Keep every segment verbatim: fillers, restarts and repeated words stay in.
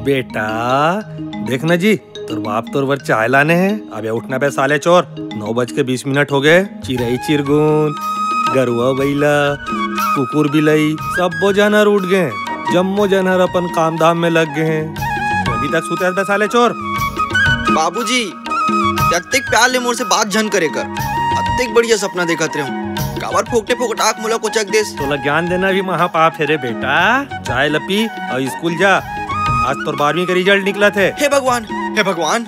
बेटा, देख ना जी, तोर बाप तोर बर चाय लाने हे। अबे उठ ना बे साले चोर, नौ बज के बीस मिनट हो गए। चिरई चिरगुन, गरुआ बइला, कुकुर बिलई, सब्बो जनर उठ गए। जम्मो जनर अपन काम धाम में लग गए हैं। अभी तक सुते हस बे साले चोर। बाबूजी, अतेक प्यार ले मोर से बात झन करे कर। अतेक बढ़िया सपना देखत रहूं, काबर फोकटे फोकट आंख मोला कोचक देस। तोला ज्ञान देना भी महापाप हे रे बेटा। चाय ल पी अउ स्कूल जा। आज तोर बारहवीं के रिजल्ट निकलत हे। हे भगवान, हे भगवान,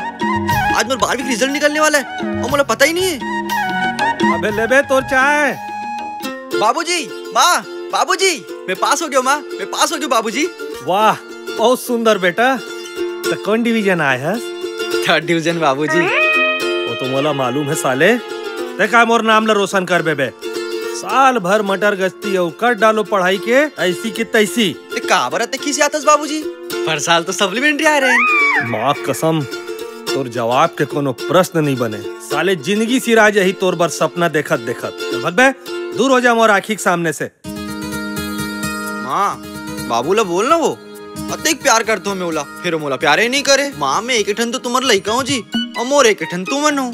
आज मोर बारहवीं के रिजल्ट निकलने वाला है अउ मोला पता ही नहीं है। अबे लेबे तोर चाय। बाबूजी, माँ, बाबूजी, मैं पास हो गया हूँ माँ, मैं पास हो गया हूँ बाबूजी। वाह, बहुत सुंदर बेटा। त कौन डिवीजन आए हस? थर्ड डिवीजन बाबूजी। वो तो मोला मालूम है साले। ते का मोर नाम ला रोशन करबे बे? साल भर मटर गश्ती अउ कर डालो पढ़ाई के ऐसी की तैसी। ते काबर अतेक खिसियात हस बाबूजी? पर साल तो सप्लीमेंट्री आए रहे। माँ कसम, तोर जवाब के कोनो प्रश्न नहीं बने। साले जिंदगी सिरा जाही तोर बर सपना देखत देखत। चल भग बे, दूर हो जा मोर आँखी के सामने से। माँ, बाबू ला बोल ना वो। अतेक प्यार करत हों मैं ओला, फेर वो मोला प्यारे नहीं करे। माँ, मैं एक ठन तो तुम्हर लइका हूँ जी, अउ मोर एक ठन तुमन हो।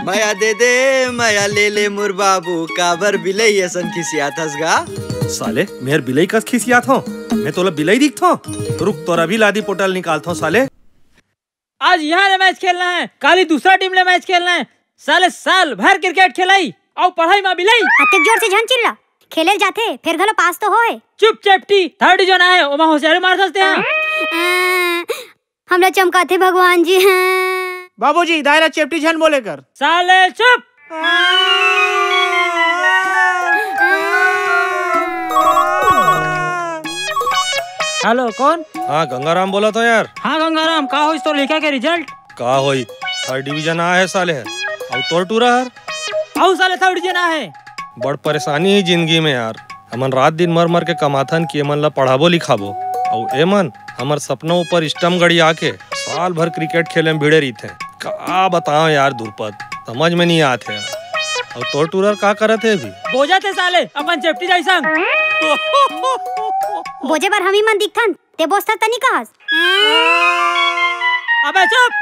मया दे दे, मया ले ले मोर बाबू, काबर बिलई असन खिसियात हस गा? साले, मेर बिलई कस खिसियात हों? मैं तोला बिलई दिखत हों? रुक, तोर अभी लादी पोटल निकालत हों साले। आज यहाँ ले मैच खेलना है, काली दूसरा टीम ले मैच खेलना है। साले साल भर क्रिकेट खेलई अउ पढ़ाई मा बिलई। अतेक जोर से झन चिल्ला, खेले ल जाथे, फेर घलो पास तो होए। चुप चेपटी, थर्ड डिवीजन आए, ओमा होशियारी मार सकते हैं। अं, हमला चमकाथे भगवान जी। बाबूजी, दाई ला चेपटी झन बोले कर। साले चुप। हेलो, कौन? हाँ, गंगाराम बोलत हों यार। हाँ गंगाराम, का होइस तोर लइका के रिजल्ट? का होई, थर्ड डिवीजन आए हे साले, अउ तोर टूरा हर? अउ साले थर्ड डिवीजन आए हे। बड़ परेशानी हे जिंदगी में यार, हमन रात दिन मर मर के कमाथन कि एमन ला पढ़ाबो लिखाबो, अउ एमन हमर सपना ऊपर स्टंप गड़िया के साल भर क्रिकेट खेले में भिड़े रहिथे। का बताओं यार दुर्पद, समझ में नहीं आत हे। अउ तोर टूरा हर का करत हे अभी? बोजत हे साले अपन चेपटी दाई संग। बोजे बर हमी मन दिखथन, ते बोजथस त नहीं कहस। अबे चुप,